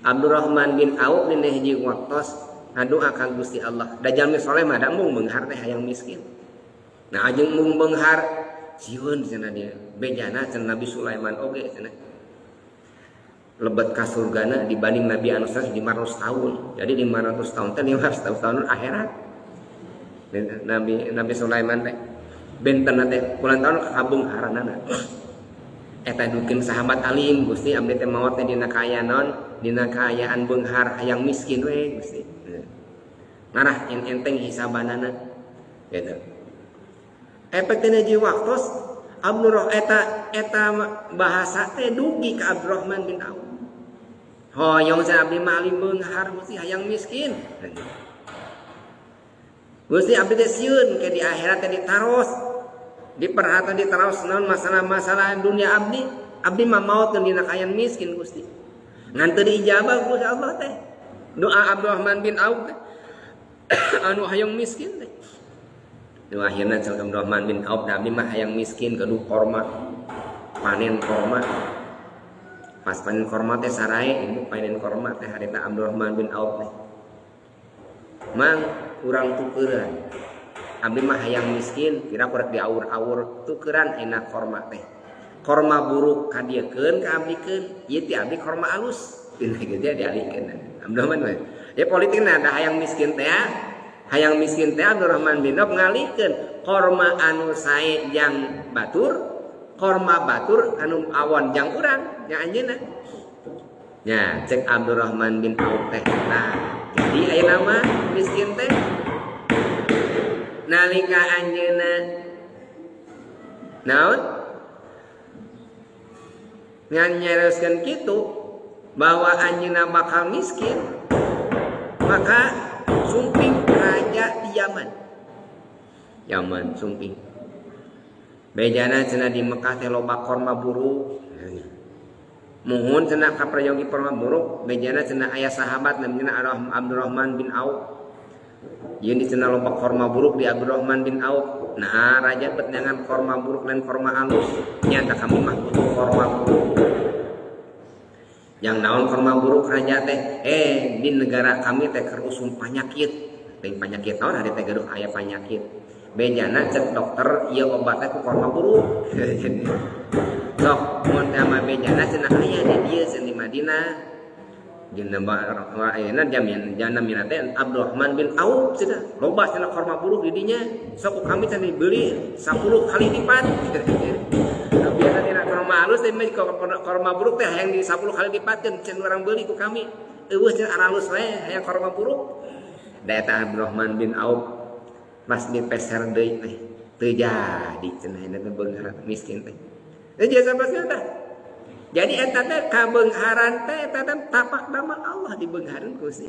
Abdurrahman bin Auf dina hiji waktos ngadoa ka Gusti Allah. Da jalmi soleh mah da embung beunghar teh hayang miskin. Nah, ajeng embung beunghar sieun cenah dia. Bejana cenah Nabi Sulaiman oge cenah lebet ka surgana dibanding Nabi anu 500 tahun. Jadi 500 tahun teh 500 tahun akhirat. Nabi Nabi Sulaiman teh benten teh kulan tahun kabeungharanana. Eta dukeun sahabat alim, "Gusti, abdi teh maot teh dina kaayaan naon? Dina kaayaan beunghar, hayang miskin we, Gusti." Ngarah enteng hisabanana gitu. Efek teh hiji waktos Abdurrahman eta eta bahasa teh dugi ka Abdurrahman bin Auf. "Hoyong cenah abdi mah alim beunghar, Gusti, hayang miskin. Gusti, abdi teh sieun ke di akhirat teh ditaros, diperhatan, ditaros naon masalah-masalah dunia abdi. Abdi mah maot dina kaayaan miskin, Gusti." Ngan teu diijabah ku Allah teh doa Abdurrahman bin Auf teh anu hayang miskin teh. Nu akhirna cek Abdurrahman bin Auf, "Abdi mah hayang miskin, gaduh korma, panen korma." Pas panen korma teh sarae, ibu panen korma teh harita Abdurrahman bin Auf teh, "Mang, urang tukeran. Abdi mah hayang miskin, kira kurang diaur-aur, tukeran enak korma teh. Korma buruk kadiekeun ka abdikeun, ieu ti abdi korma alus." Dina gitu ya dialihkeun Abdurrahman mah. Ya politikna ada hayang miskin teh ya. Hayang miskin teh Abdurrahman bin Auf ngalihkeun korma anu sae jang batur, korma batur anu awon jang urang, nya anjeunna. Nya cek Abdurrahman bin Auf teh, nah jadi aya nama miskin teh nalika anjeunna naon ngan nyareuskeun kitu bahwa anjeunna bakal miskin, maka sumping raja di Yaman. Yaman sumping, "Bejana cenah di Mekah teh loba korma buruk. Muhun cenah kaprayogi korma buruk. Bejana cenah aya sahabat namanya Abdurrahman bin Auf. Yeun di cenah loba korma buruk di Abdurrahman bin Auf." Nah, raja bet jangan korma buruk lain korma alus. Nyata kami mah butuh korma buruk. "Yang naon korma buruk, raja teh?" "Eh, di negara kami teh keur usum panyakit." Teh panyakit naon hari teh gaduh aya panyakit. "Bejana cek dokter ieu obatnya ku korma buruk. Sok mun teh mah bejana cenah aya di dieu cenah di Madinah. Dina ayeuna jamin jana mina teh Abdurrahman bin Auf cenah loba cenah korma buruk di dinya. Sok ku kami cenah dibeli 10 kali lipat." Biasa tina korma halus teh korma buruk teh hayang di 10 kali lipatkeun cenah urang beuli ku kami. Eueuh cenah aralus we hayang korma buruk. Da eta Abdurrahman bin Auf pas dipeser deui teh teu jadi cenah eta teh beunghar miskin teh. Teh jasa pasti teh. Jadi eta teh kabeungharan teh eta teh tapak damel Allah dibeunghareun ku Gusti.